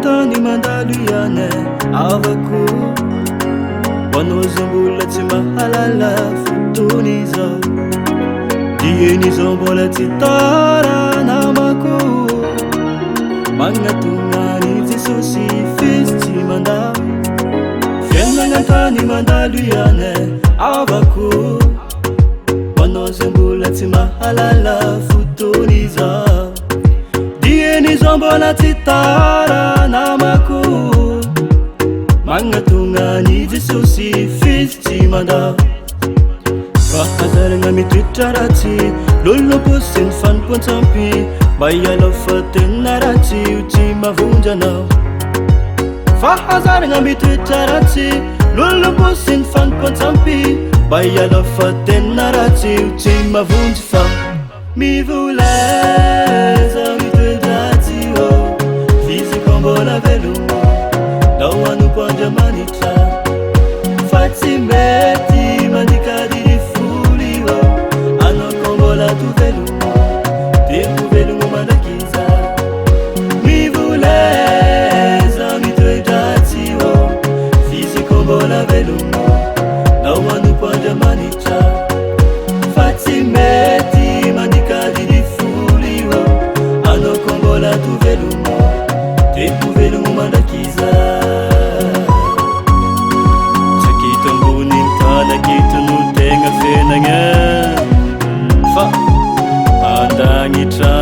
an-tany mandalo ihany avako. Ho anao izay mbola tsy mahalala fotoana izao, dieny izao mbola tsy tara namako. Magnatona an'i Jesosy f'izy tsy mandà. Fiainana an-tany mandalo ihany avako. Ho anao izay mbola tsy mahalala fotoana izao, dieny izao mbola tsy tara namako. Magnatona an'i Jesosy f'izy tsy mandà. Fahazarana mitoetra ratsy, lolompo sy ny fanompoan-tsampy, mba hialao fa tena ratsy io tsy mahavonjy anao. Fahazarana mitoetra ratsy, lolompo sy ny fanompoan-tsampy, mba hialao fa tena ratsy io tsy mahavonjy fa mivoleza mitoe-dratsy ô, fiziko mbola veloma, ndao hanompo Andriamanitra fa tsy mety mandika didy folo io, anao ko mbola to veloma, dia ho velogno mandrakizay. Mivoleza mitoe-dratsy ô, fiziko mbola veloma, ndao hanompo Andriamanitra fa tsy mety mandika didy folo io, anao ko mbola to veloma, dia ho velogno mandrakizay. Tsy aketo ambonin'ny tany aketo no tegna fiainagna fa an-dagnitra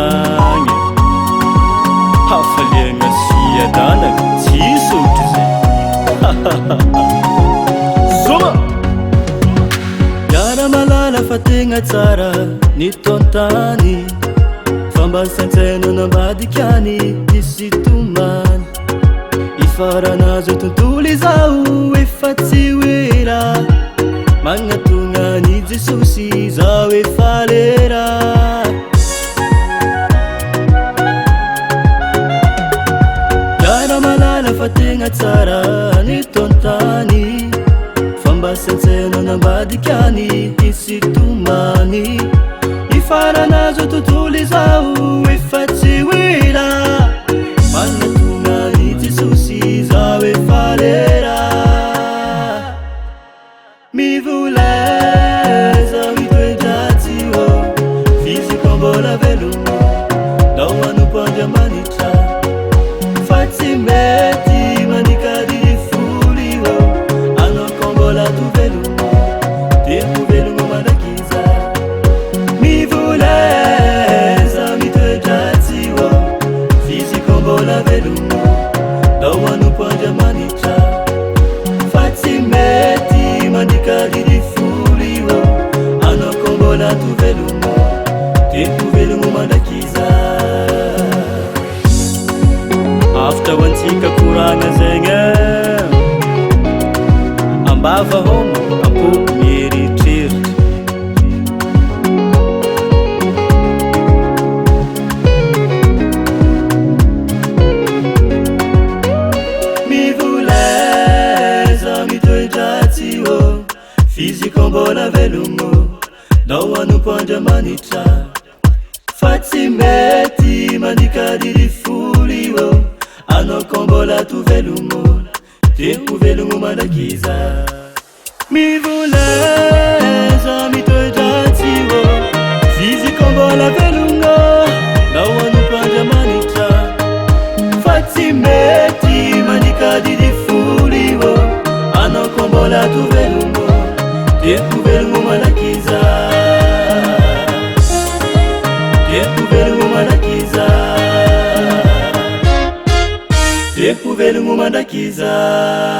agny hafaliagna sy fiadanana tsisy ohatr'izay. Zoma! Miara-malala fa tegna tsara ny tontany fa mba saintsaino nambadika any hisy tomany. Hifarana zao tontolo izao efa tsy ho ela. Magnatogna an'i Jesosy zaho efa lera. Miara-malala fa tegna tsara ny tontany fa mba saintsaino nambadika any hisy tomany. Hifarana zao tontolo izao efa tsy ho ela. Manatona an'i Jesosy zaho efa lera. Mivoleza mitoe-dratsy ô, fiziko mbola veloma, ndao hanompo Andriamanitra fa tsy mety mandika didy folo io, anao ko mbola to veloma, dia ho velogno mandrakizay. Mivoleza mitoe-dratsy ô, fiziko mbola veloma, ndao hanompo Andriamanitra fa tsy mety mandika didy folo io, anao ko mbola to veloma, dia ho velogno mandrakizay. Avotra ho antsika koragna zegny e, ambava homa am-po mieritreritra. Mivoleza mitoe-dratsy ô, fiziko mbola velogno, ndao hanompo Andriamanitra fa tsy mety mandika didy folo io, anao ko mbola to velogno, dia ho velogno mandrakizay. Mivoleza mitoe-dratsy ô, fiziko mbola velogno, ndao hanompo Andriamanitra fa tsy mety mandika didy folo io, anao ko mbola to velogno, dia ho velogno mandrakizay. Dia ho velogno mandrakizay. Dia ho velogno mandrakizay.